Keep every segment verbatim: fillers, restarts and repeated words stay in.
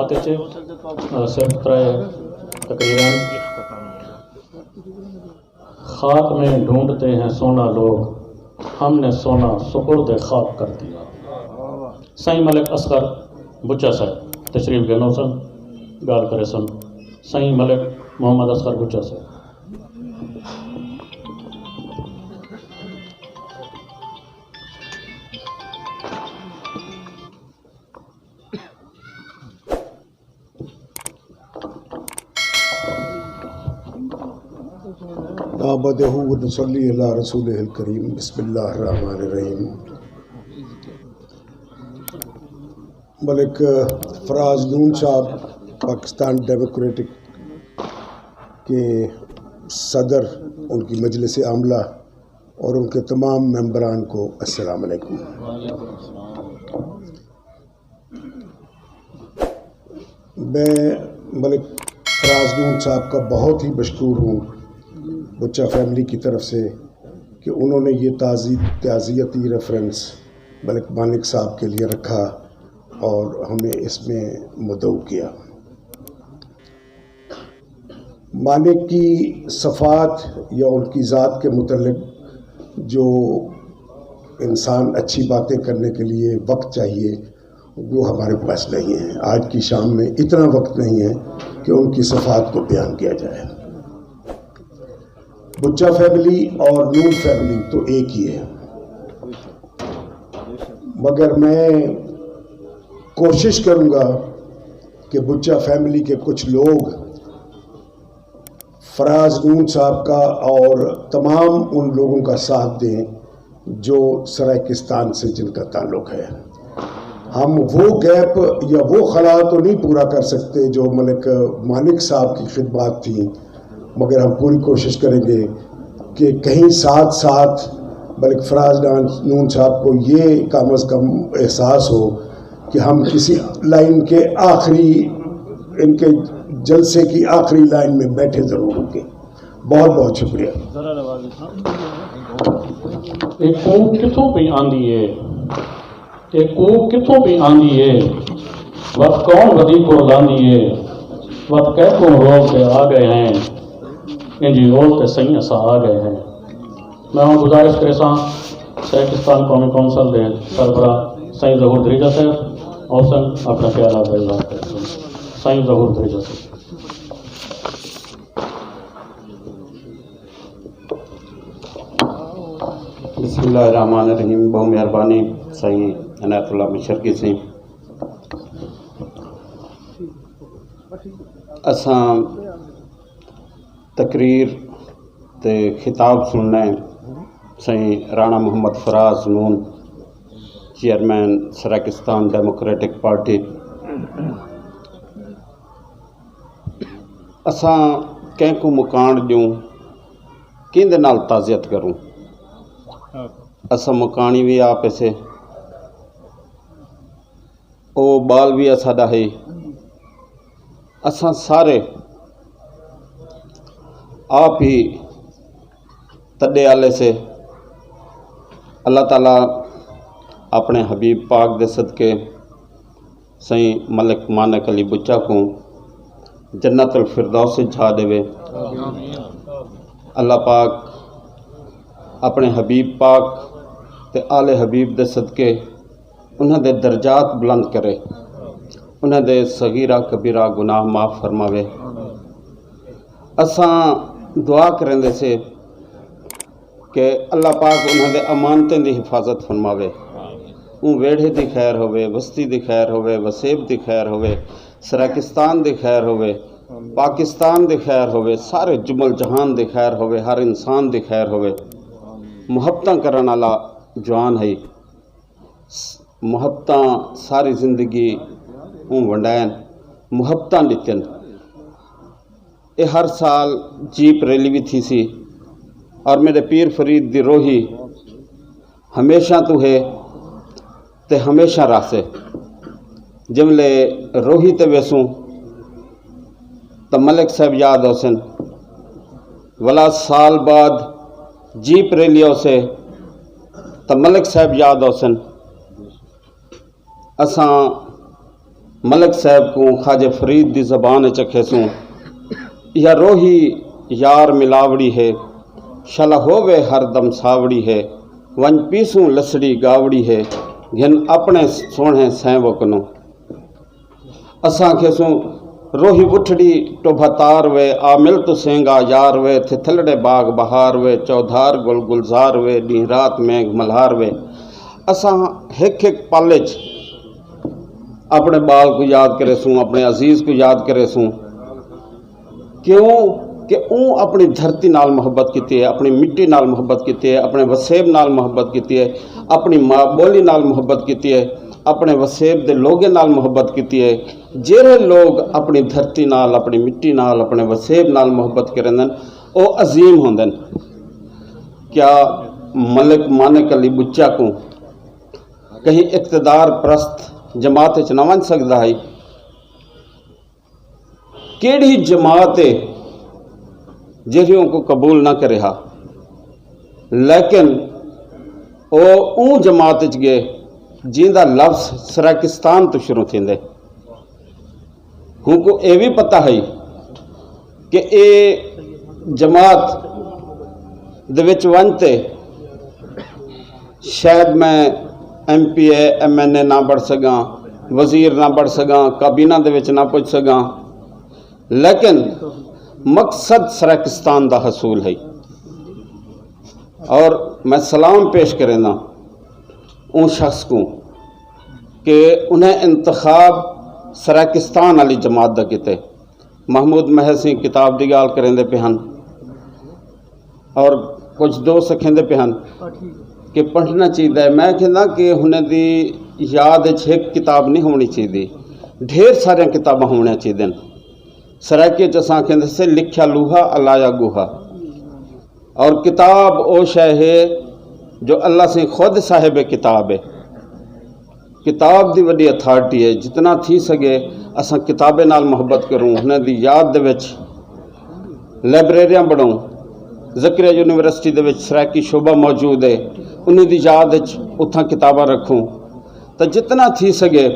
تے چے، آ، صرف ترائے تقریراں۔ خاک میں ڈھونڈتے ہیں سونا لوگ، ہم نے سونا سپرد خاک کر دیا۔ سائیں ملک اصغر بچا صاحب تشریف گھنو سن، ڳالھ کرے سن۔ سائیں ملک محمد اصغر بچا صاحب۔ نحمده ونصلي على رسوله الكريم۔ بسم الله الرحمن الرحيم۔ ملک فراز نون صاحب، پاکستان ڈیموکریٹک کے صدر، ان کی مجلس عاملہ اور ان کے تمام ممبران کو السلام علیکم۔ میں ملک فراز نون صاحب کا بہت ہی مشکور ہوں بچہ فیملی کی طرف سے کہ انہوں نے یہ تعزی-، تعزیتی ریفرنس ملک مانک صاحب کے لیے رکھا اور ہمیں اس میں مدعو کیا۔ مالک کی صفات یا ان کی ذات کے متعلق جو انسان اچھی باتیں کرنے کے لیے وقت چاہیے، وہ ہمارے پاس نہیں ہے۔ آج کی شام میں اتنا وقت نہیں ہے کہ ان کی صفات کو بیان کیا جائے۔ بچہ فیملی اور نون فیملی تو ایک ہی ہے، مگر میں کوشش کروں گا کہ بچہ فیملی کے کچھ لوگ فراز نون صاحب کا اور تمام ان لوگوں کا ساتھ دیں جو سرائیکستان سے جن کا تعلق ہے۔ ہم وہ گیپ یا وہ خلا تو نہیں پورا کر سکتے جو ملک مانک صاحب کی خدمات تھیں، مگر ہم پوری کوشش کریں گے کہ کہیں ساتھ ساتھ ملک فراز نون صاحب کو یہ کم از کم احساس ہو کہ ہم کسی لائن کے آخری، ان کے جلسے کی آخری لائن میں بیٹھے ضرور ہوں گے۔ بہت بہت شکریہ۔ اے کوک کتھوں پئی آندی ہے؟ اے کوک کتھوں پئی آندی ہے؟ وت کون ودی کر لاندی ہے؟ وت کیکوں رول تے آ ڳئے ہیں؟ انجی رول تے سئیں اساں آ ڳئے ہیں۔ میں ہݨ گزارش کریساں سرائیکستان قومی کونسل دے سربراہ سائیں ظہور دھریجہ صاحب اوسن اپݨا پیالہ دا اظہار کریسن۔ سائیں ظہور دھریجہ صاحب۔ بسم اللہ الرحمن الرحیم۔ بہت مہربانی سائیں عنایت اللہ مشرقی سائیں۔ اساں تقریر تے خطاب سنݨا ہے سائیں رانا محمد فراز نون، چیئرمین سرائیکستان ڈیموکریٹک پارٹی۔ اساں کہیں کوں مکاݨ ݙیوں، کیندے نال تعزیت کروں؟ اساں مکاݨی وی آپ ہیسے، او ٻال وی اساݙا ہئی۔ اساں سارے آپ ہی تݙے آلے سے۔ اللہ تعالیٰ اپݨے حبیب پاک دے صدقے سئیں ملک مانک علی بچا کوں جنت الفردوس وچ جھا ݙیوے۔ اللہ پاک اپݨے حبیب پاک تے آل حبیب دے صدقے انہاں دے درجات بلند کرے، انہاں دے صغیرہ کبیرہ گناہ معاف فرماوے۔ اساں دعا کریندے سے کہ اللہ پاک انہاں دے امانتیں دی حفاظت فرماوے۔ اوں ویڑھے دی خیر ہووے، وستی دی خیر ہووے، وسیب دی خیر ہووے، سرائیکستان دی خیر ہووے، پاکستان دی خیر ہووے، سارے جمل جہان دی خیر ہووے، ہر انسان دی خیر ہووے۔ محبتاں کرݨ والا جوان ہئی۔ محبتاں ساری زندگی اوں ونڈائن، محبتاں ݙتن۔ اے ہر سال جیپ ریلی وی تھیسی اور میݙے پیر فرید دی روہی ہمیشہ توں ہے تے ہمیشہ رہسے۔ جملے روہی تے ویسوں تاں ملک صاحب یاد ہوسن، ولا سال بعد جیپ ریلی ہوسے تاں ملک صاحب یاد ہوسن۔ اساں ملک صاحب کوں خواجہ فرید دی زبان اچ اکھیسوں، ایہا روہی یار ملاوڑی ہے، شالا ہووے ہر دم ساوڑی ہے، ونڄ پیسوں لسڑی ڳاوڑی ہے، گھن اپݨے سوہݨے سینوک کنوں۔ اساں آکھیسوں، روہی وٹھڑی ٹوبھا تار وے، آ مل توں سینگا یار وے، تھے تھلڑے باغ بہار وے، چودھار گل گلزار وے، ݙینہہ رات مینگھ ملہار وے۔ اساں ہک ہک پل اچ اپݨے ٻال کوں یاد کریسوں، اپݨے عزیز کوں یاد کریسوں۔ کیوں کہ اوں اپݨی دھرتی نال محبت کیتی ہے، اپݨی مٹی نال محبت کیتی ہے، اپݨے وسیب نال محبت کیتی ہے، اپݨی ماء ٻولی نال محبت کیتی ہے، اپݨے وسیب دے لوگیں نال محبت کیتی ہے۔ جیڑھے لوگ اپݨی دھرتی نال، اپݨی مٹی نال، اپݨے وسیب نال محبت کریندن، او عظیم ہوندن۔ کیا ملک مانک علی بچہ کوں کہیں اقتدار پرست جماعت اچ نہ ونڄ سڳدا ہئی؟ کیڑھی جماعت ہے جیڑھی اونکوں قبول نہ کرے ہا؟ لیکن او اوں جماعت اچ ڳئے جیندا لفظ سرائیکستان توں شروع تھیندے۔ اونکوں اے وی پتہ ہئی کہ اے جماعت دے وچ ونڄ تے شاید میں ایم پی اے، ایم این اے نہ بݨ سڳاں، وزیر نہ بݨ سڳاں، کابینہ دے وچ نہ پڄ سڳاں، لیکن مقصد سرائیکستان دا حصول ہئی۔ اور میں سلام پیش کرینداں اوں شخص کوں کہ انہیں انتخاب سرائیکستان والی جماعت دا کیتے۔ محمود محسن کتاب دی ڳالھ کریندے پئے ہن اور کجھ دوست اکھیندے پئے ہن کہ پڑھݨا چاہیدا ہے۔ میں اکھینداں کہ ہنیں دی یاد اچ ہک کتاب نہیں ہووݨی چاہیدی، ڈھیر ساریاں کتاباں ہووݨیاں چاہیدن۔ سرائیکی اچ اساں اکھیندے سے، لکھیا لوہا، الایا گوہا۔ اور کتاب او شے ہے جو اللہ سئیں خود صاحب کتاب ہے۔ کتاب دی وݙی اتھارٹی ہے۔ جتنا تھی سڳے اساں کتابیں نال محبت کروں۔ انہاں دی یاد دے وچ لائبریریاں بݨاؤں۔ ذکریہ یونیورسٹی دے وچ سرائیکی شعبہ موجود ہے، انہاں دی یاد وچ اتھاں کتاباں رکھوں۔ تاں جتنا تھی سڳے،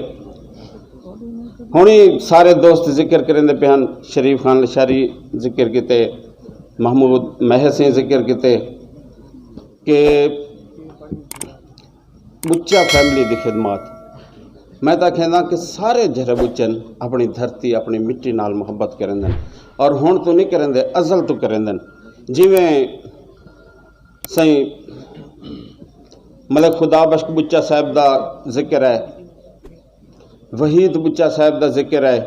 ہݨ ہی سارے دوست ذکر کریندے پئے ہن، شریف خان لشاری ذکر کیتے، محمود محسن ذکر کیتے کہ ٻچہ فیملی دی خدمات۔ میں تاں کہنداں کہ سارے جیڑھے ٻچے ہن اپݨی دھرتی، اپݨی مٹی نال محبت کریندن، اور ہݨ توں نہیں کریندے، ازل توں کریندن۔ جیویں سئیں ملک خدا بخش ٻچہ صاحب دا ذکر ہے، وحید ٻچہ صاحب دا ذکر ہے،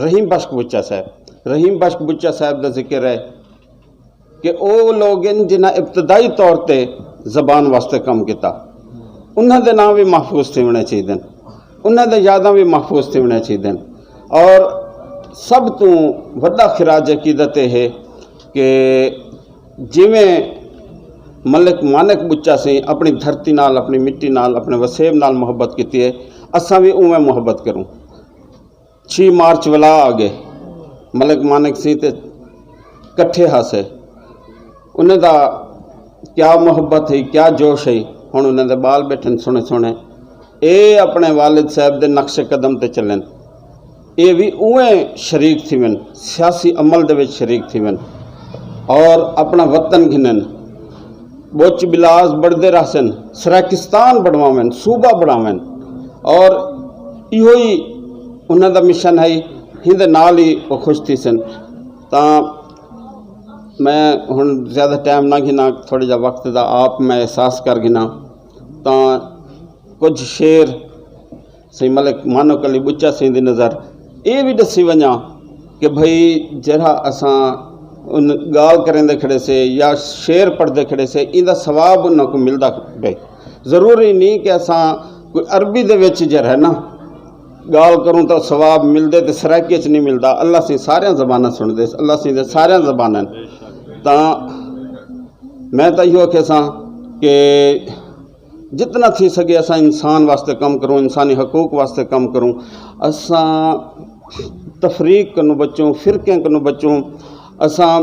رحیم بخش ٻچہ صاحب، رحیم بخش ٻچہ صاحب دا ذکر ہے کہ او لوگ ہن جنہاں ابتدائی طور تے زبان واسطے کم کیتا۔ انہاں دے ناں وی محفوظ تھیوݨے چاہیدن، انہاں دے یاداں وی محفوظ تھیوݨے چاہیدن۔ اور سب توں وݙا خراج عقیدت اے ہے کہ جیویں ملک مانک ٻچہ سئیں اپݨی دھرتی نال، اپݨی مٹی نال، اپݨے وسیب نال محبت کیتی ہے، اساں وی اونویں محبت کروں۔ چھی مارچ ولا آ ڳئے، ملک مانک سئیں تے کٹھے ہاسے۔ انہیں دا کیا محبت ہئی، کیا جوش ہئی۔ ہݨ انہیں دے ٻال ٻیٹھن سوہݨے سوہݨے، اے اپݨے والد صاحب دے نقش قدم تے چلن۔ اے وی اونویں شریک تھیون، سیاسی عمل دے وچ شریک تھیون اور اپݨا وطن گھنن۔ ٻچ ٻلاس بݨدے رہسن، سرائیکستان بݨواون، صوبہ بݨاون، اور ایہو ہی انہاں دا مشن ہئی۔ ہیندے نال ہی او خوش تھیسن۔ تاں میں ہݨ زیادہ ٹائم نہ گھناں، تھوڑا جا وقت دا آپ میں احساس کر گھناں۔ تاں کجھ شعر سئیں ملک مانک علی ٻچہ سئیں دی نظر اے وی ݙسی ونڄاں کہ بھئی جیڑھا اساں ان ڳالھ کریندے کھڑے سے یا شعر پڑھدے کھڑے سے، ایندا ثواب انہاں کوں ملدا پئے۔ ضروری نہیں کہ اساں کوئی عربی دے وچ جیڑھا ہے نا ڳالھ کروں تاں ثواب ملدے تے سرائیکی اچ نہیں ملدا۔ اللہ سئیں ساریاں زباناں سݨدے، اللہ سئیں دے ساریاں زباناں ہن۔ تاں میں تاں ایہو آکھیساں کہ جتنا تھی سڳے اساں انسان واسطے کم کروں، انسانی حقوق واسطے کم کروں۔ اساں تفریق کنوں بچوں، فرقیں کنوں بچوں، اساں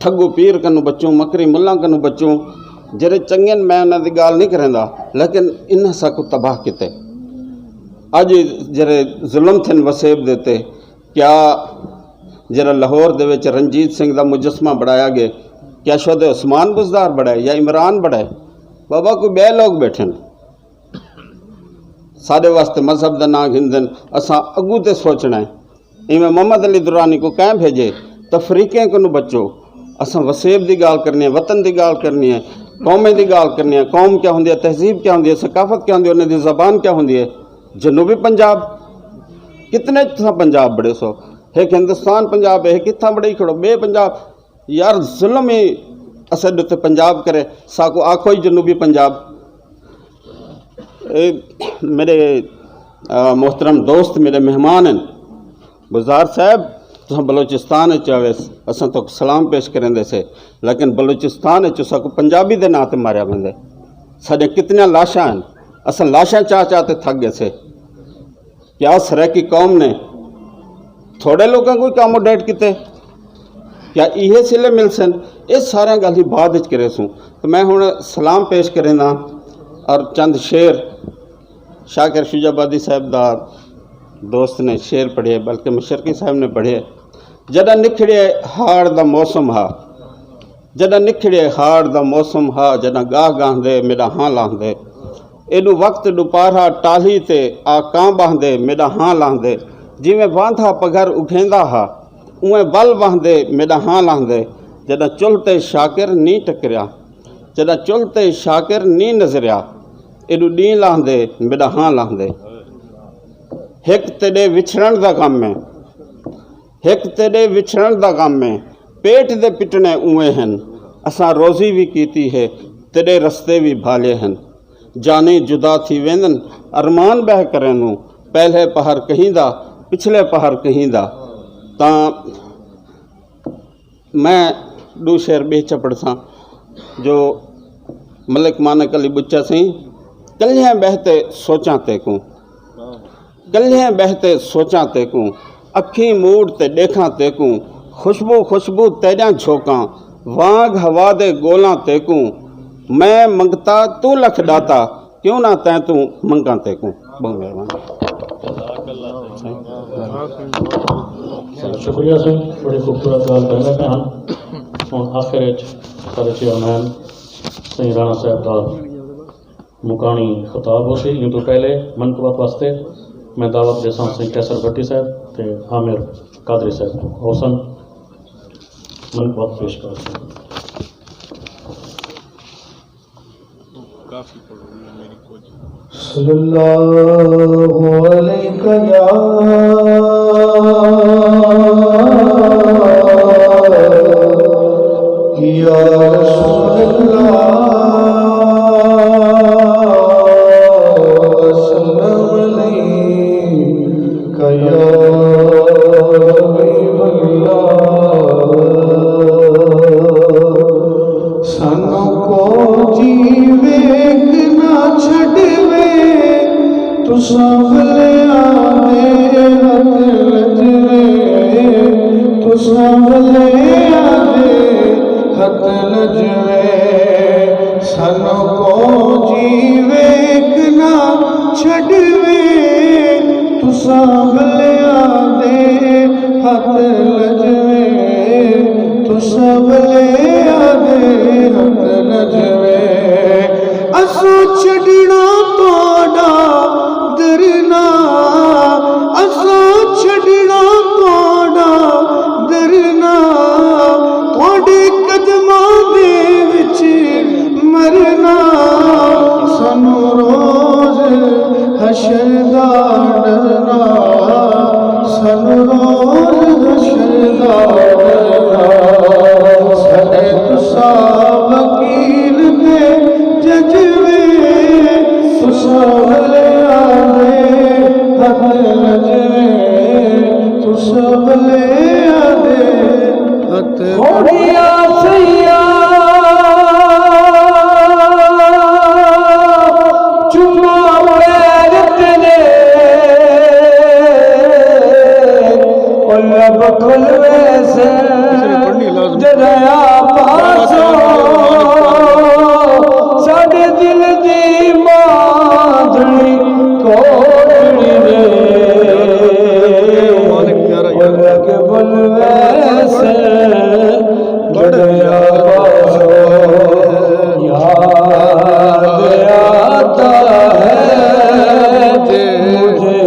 ٹھڳو پیر کنوں بچوں، مکری ملاں کنوں بچوں۔ جیڑھے چنڳے ہن، میں انہاں دی ڳالھ نہیں کریندا، لیکن انہاں ساکوں تباہ کیتے۔ اڄ جیڑھے ظلم تھن وسیب دے تے، کیا جیڑھا لاہور دے وچ رنجیت سنگھ دا مجسمہ بݨایا ڳئے، کیا شہدے عثمان بزدار بݨائے یا عمران بݨائے؟ بابا، کوئی ٻئے لوک ٻیٹھن، ساݙے واسطے مذہب دا ناں گھندن۔ اساں اڳوں تے سوچݨا ہے۔ ایویں محمد علی درانی کوں کہیں بھیجے؟ تفریقیں کنوں بچو۔ اساں وسیب دی ڳالھ کرنی ہے، وطن دی ڳالھ کرنی ہے، قومیں دی ڳالھ کرنی ہے۔ قوم کیا ہوندی ہے، تہذیب کیا ہوندی ہے، ثقافت کیا ہوندی ہے، انہیں دی زبان کیا ہوندی ہے؟ جنوبی پنجاب، کتنے تساں پنجاب بݨیسو؟ ہک ہندوستان پنجاب ہے، ہک اتھاں بݨائی کھڑو ٻئے پنجاب۔ یار، ظلم ہی اساݙے تے پنجاب کرے، ساکوں آکھو ہی جنوبی پنجاب۔ اے میݙے، آ، محترم دوست، میݙے مہمان ہن۔ بزدار صاحب، تساں بلوچستان اچ آوے، اساں تہاکوں سلام پیش کریندے سے، لیکن بلوچستان اچ ساکوں پنجابی دے ناں تے ماریا ویندے۔ ساݙے کتنیاں لاشاں ہن، اساں لاشاں چا چا تے تھک ڳئے سے۔ کیا سرائیکی قوم نے تھوڑے لوکاں کوں اکاموڈیٹ کیتے؟ کیا ایہے صلے ملسن؟ اے ساریاں ڳالھیں بعد وچ کریسوں۔ تو میں ہݨ سلام پیش کرینداں اور چند شعر شاکر شجاع آبادی صاحب دا دوست نے شعر پڑھے، بلکہ مشرقی صاحب نے پڑھے۔ جݙاں نکھڑے ہاڑ دا موسم ہا، جݙاں نکھڑے ہاڑ دا موسم ہا، جݙاں ڳاہ ڳاہندے میݙا ہاں لاہندے۔ ایݙوں وقت ݙوپارا ٹالھی تے آ کاں ٻاہندے میݙا ہاں لاہندے۔ جیویں واندا پگھر اگھیندا ہا، اونویں ول واہندے میݙا ہاں لاہندے۔ جݙاں چلھ تے شاکر نی ٹکریا، جݙاں چلھ تے شاکر نی نظریا، ایݙوں ݙینہہ لاہندے میݙا ہاں لاہندے۔ ہک تیݙے وچھڑݨ دا غم ہے، ہک تیݙے وچھڑݨ دا غم ہے، پیٹ دے پٹݨے اونویں ہن، اساں روزی وی کیتی ہے، تیݙے رستے وی بھالے ہن۔ جانیں جدا تھی ویندن، ارمان ٻہہ کریندوں، پہلے پہر کہیں دا، پچھلے پہر کہیں دا۔ تاں میں ݙو شعر ٻئے چا پڑھساں جو ملک مانک علی ٻچا سئیں، کلھیں ٻہہ تے سوچاں تیکوں، کلھیں ٻہہ تے سوچاں تیکوں، اکھیں موڑ تے ݙیکھاں تیکوں، خوشبو خوشبو تیݙیاں جھوکاں، وانگ ہوا دے ڳولاں تیکوں، میں منگتا توں لکھ ݙاتا، کیوں نہ تیں توں منگاں تیکوں۔ ٻہوں مہربانی۔ شکریہ سئیں، بڑی خوبصورت ڳالھ کریندے پئے ہن۔ ہݨ آخر وچ ساݙے چیئرمین سئیں رانا صاحب دا مکاݨی خطاب ہوسی۔ ایں توں پہلے منقبت واسطے میں دعوت ݙیساں سئیں قیصر بھٹی صاحب تے عامر قادری صاحب کوں۔ اوسن منقبت پیش کرسن۔ صلی اللہ علیک یا، یا رسول اللہ، وسلم علیک یا حبیب اللہ۔ سانوں کو جیوے کہ نہ چھڈوے، تساں بھلیاں دے ہتھ لجوے، تساں بھلیاں دے ہتھ لجوے۔ سانوں کو جیوے کہ نہ چھڈوے، تساں بھلیاں دے ہتھ لجوے، تساں بھلیاں دے ہتھ لجوے۔ اساں چھڈݨا تہاݙا در نہ، اساں چھڈݨا تہاݙا در نہ، تہاݙے قدماں دے وچ مرنا۔ سانوں روز حشر دا ݙرنا، سانوں روز حشر دا ݙرنا۔ ساݙے تساں وکیل یاد آتا ہے مجھے،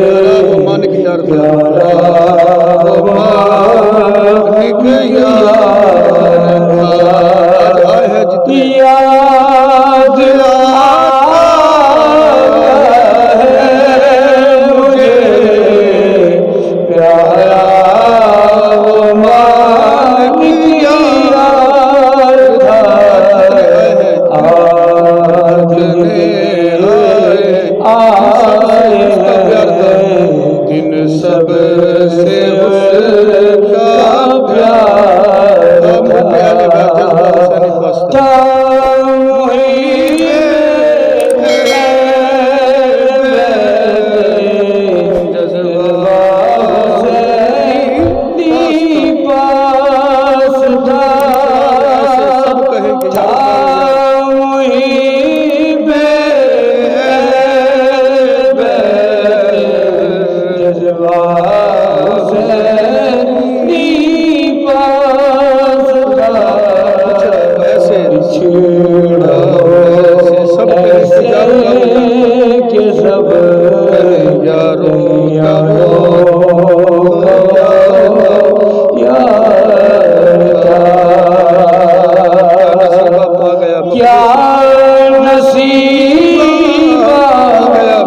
پیارا مالک یار، یاد آتا ہے مجھے، پیارا مالک یار، آج میرے آئے ہیں، جن سب سے اس کا پیار تھا۔ تھا محب جذبہ حسینی پاسدار، تھا محب جذبہ حسینی پاسدار، ایسے بچھڑا سب ایسے کہ سب یاروں کا یار تھا۔ کیا نصیب پا گیا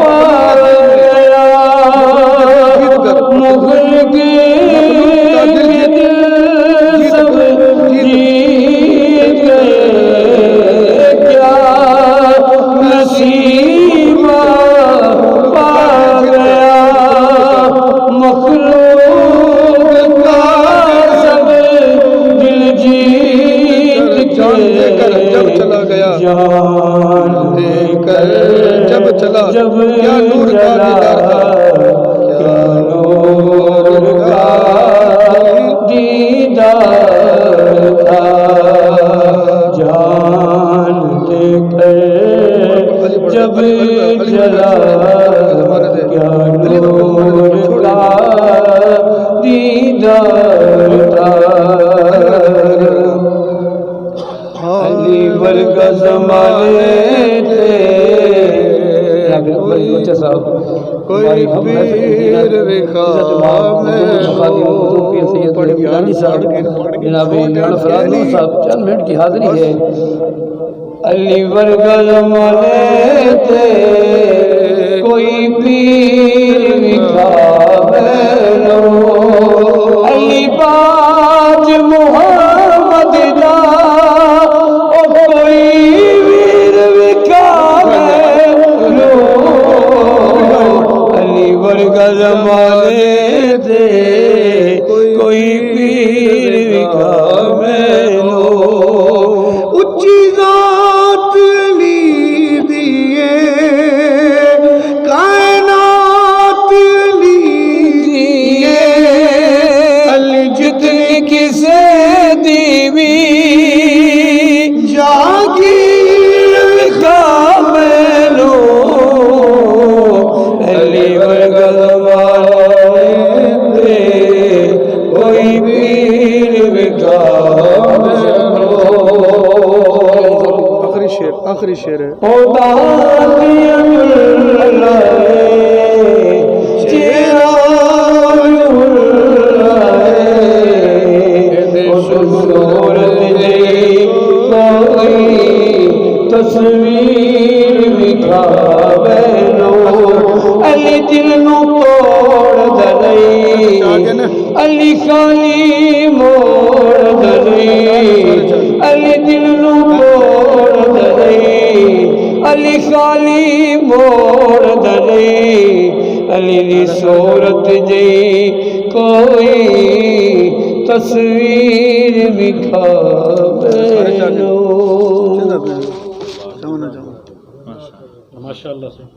مغل کے دل سب جیت گئے۔ کیا نصیب پا گیا مخلوق کا سب دل جیت کے۔ جان دے کر جب چلا گیا، جان دے کر جب چلا، جب کیا نور کا دیدار تھا، کیا نور کا دیدار تھا۔ جان دے کر جب چلا، کیا نور کا دیدار تھا۔ علی ورگا زمانے تے۔ بچہ صاحب، کوئی پیر وکھا میں، حضور پیر سید گیلانی صاحب، جناب مولانا فراز نور صاحب، چند منٹ کی حاضری ہے۔ علی ورگا زمانے تے کوئی پیر وکھا مینوں، علی باج محمد دا او کوئی ویر وکھا مینوں، علی ورگا زمانے تے کوئی پیر وکھا مینوں۔ اچی ذات علی دی اے، کائنات علی دی اے، علی جتنی کسے دی وی جاگیر وکھا مینوں، علی ورگا زمانے تے کوئی پیر وکھا مینوں۔ آخری شعر، آخری شعر ہے۔ او دادی عبداللہ اے، چہرہ عبداللہ اے، او صورت جئی کوئی تصویر وکھا مینوں۔ علی دل نوں توڑدا نئیں، علی خالی موڑدا نئیں، علی دل نوں موڑدا نئیں، علی خالی موڑدا نئیں، علی دی صورت جئی کوئی تصویر وکھا مینوں۔ ماشاءاللہ سر۔